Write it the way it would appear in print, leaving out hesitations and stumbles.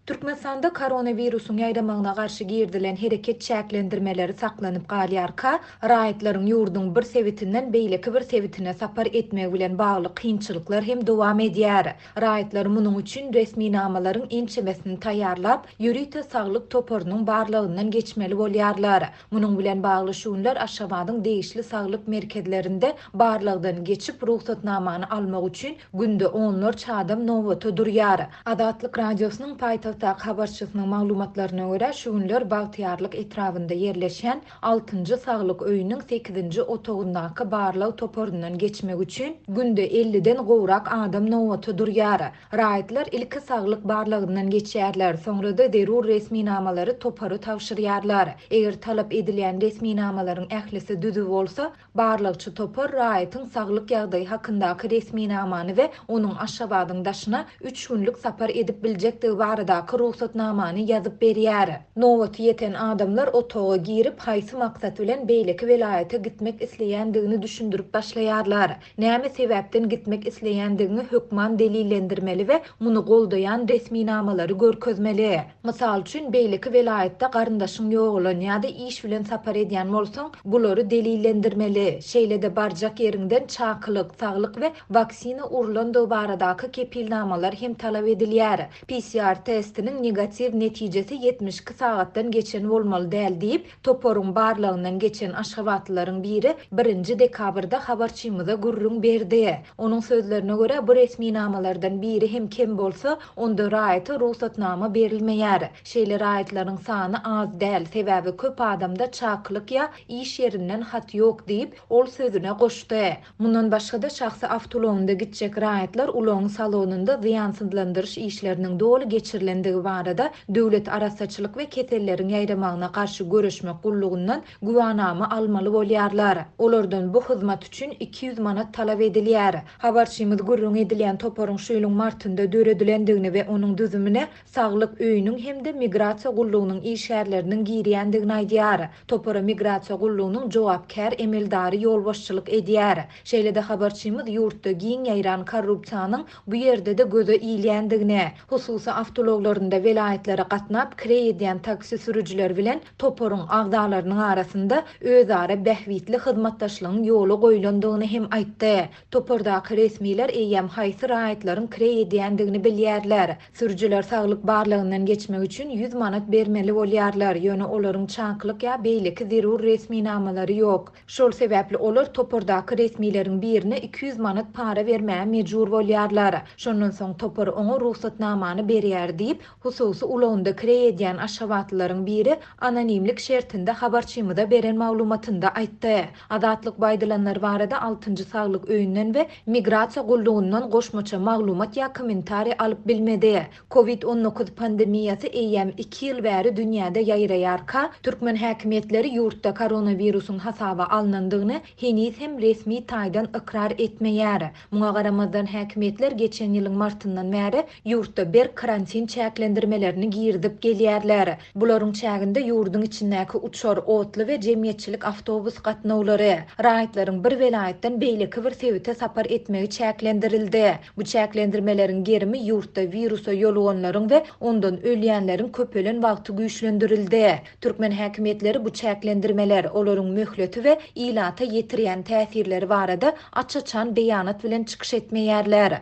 Türkmenistanda koronawirusyň ýaýramagyna garşy girizilen hereket çäklendirmeleri saklanyp galýarka, raýatlaryň ýurduň bir sebitinden beýleki bir sebitine sapar etmegi bilen bagly kynçylyklar hem dowam edýär. Raýatlar munuň üçin resminamalaryň ençemesini taýýarlap, ýörite saglyk toparynyň barlagyndan geçmeli bolýarlar. Munuň bilen bagly şu günler Aşgabadyň degişli saglyk merkezlerinde barlagdan geçip, rugsatnamany almak üçin günde onlarça adam nobata durýar. Azatlyk Radiosynyň paýtagtdaky habarçysynyň maglumatlaryna görä, şu günler Bagtyýarlyk etrabynda ýerleşýän altynjy saglyk öýüniň sekizinji otagyndaky barlag toparyndan geçmek üçin günde elliden gowrak adam nobata durýar. Raýatlar ilki saglyk barlagyndan geçýärler, soňra-da zerur resminamalary topara tabşyrýarlar. Eger talap edilýän resminamalaryň ählisi düzüw bolsa, Barlagçy topar raýatyň saglyk ýagdaýy hakyndaky resminamany we onuň Aşgabadyň daşyna üç günlük sapar edip biljekdigi baradaky rugsatnamany ýazyp berýär. Nobaty ýeten adamlar otaga girip, haýsy maksat bilen beýleki welaýata gitmek isleýändigini düşündirip başlaýarlar. Näme sebäpden gitmek isleýändigiňi hökman delillendirmeli we muny goldaýan resminamalary görkezmeli. Mysal üçin, beýleki welaýatda garyndaşyň ýogalan ýa-da iş bilen sapar edýän bolsaň, bulary delillendirmeli. Şeýle-de barjak ýeriňden çakylyk, saglyk we waksina urlandygy baradaky kepilnamalar hem talap edilýär. PCR testiniň negatiw netijesi 72 sagatdan geçen bolmaly däl diýip, Toparyň barlagyndan geçen aşgabatlylaryň biri birinji dekabrda habarçymyza gürrüň berdi. Onuň sözlerine görä, bu resminamalardan biri hem kem bolsa, onda raýata rugsatnama berilmeýär. Şeýle raýatlaryň sany az däl, sebäbi köp adamda çakylyk ýa iş ýerinden hat ýok diýip, ol sözüne goşdy. Mundan başga-da, şahsy awtoulagynda gitjek raýatlar ulagyň salonynda zyýansyzlandyryş işleriniň doly geçirilendigi barada Döwlet arassaçylyk we keselleriň ýaýramagyna garşy göreşmek gullugyndan güwanama almaly bolýarlar. Olardan bu hyzmat üçin 200 manat talap edilýär. Habarçymyz gürrüňi edilýän toparyň şu ýylyň martynda döredilendigini we onuň düzümine Saglyk öýüniň hem-de migrasiýa gullugynyň işgärleriniň girýändigini aýdýar. Topara migrasiýa gullugynyň jogapkär emeldary ýolbaşçylyk edýär. Şeýle-de habarçymyz ýurtda giň ýaýran korrupsiýanyň bu ýerde-de göze ilýändigini, hususy awtoulaglarynda welaýatlara gatnap kireý edýän taksi sürüjileri bilen toparyň agzalarynyň arasynda özara bähbitli hyzmatdaşlygyň ýola goýlandygyny hem aýtdy. Topardaky resmiler eýýäm haýsy raýatlaryň kireý edýändigini bilýärler. Sürüjiler saglyk barlagyndan geçmek üçin 100 manat bermeli bolýarlar, ýöne olaryň çakylyk ýa beýleki zerur resminamalary ýok. Şol sebäpli olar topardaky resmileriň birine 200 manat para bermäge mejbur bolýarlar. Şondan soň topar oňa rugsatnamany berýär diýip, hususy ulagynda kireý edýän aşgabatlylaryň biri anonimlik şertinde habarçymyza beren maglumatynda aýtdy. Azatlyk bu aýdylanlar barada Altynjy saglyk öýünden we Migrasiýa gullugyndan goşmaça maglumat ýa kommentariý alyp bilmedi. Covid 19 pandemiýasy eýýäm iki ýyl bäri dünýäde ýaýraýarka, türkmen häkimiýetleri ýurtda koronawirusyň hasaba alnandygyny heniz hem resmi taýdan ykrar etmeýär. Muňa garamazdan, häkimiýetler geçen ýylyň martyndan bäri ýurtda berk karantin çäklendirmelerini girizip gelýärler. Bularyň çäginde ýurduň içindäki uçar, otly we jemgyýetçilik awtobus gatnawlary, raýatlaryň bir welaýatdan beýleki bir sebite sapar etmegi çäklendirildi. Bu çäklendirmeleriň gerimi ýurtda wirusa ýoluganlaryň we ondan ölýänleriň köpelen wagty güýçlendirildi. Türkmen häkimiýetleri bu çäklendirmeler, olaryň möhleti we ilata ýetirýän täsirleri barada aç-açan beýanat bilen çykyş etmeýärler.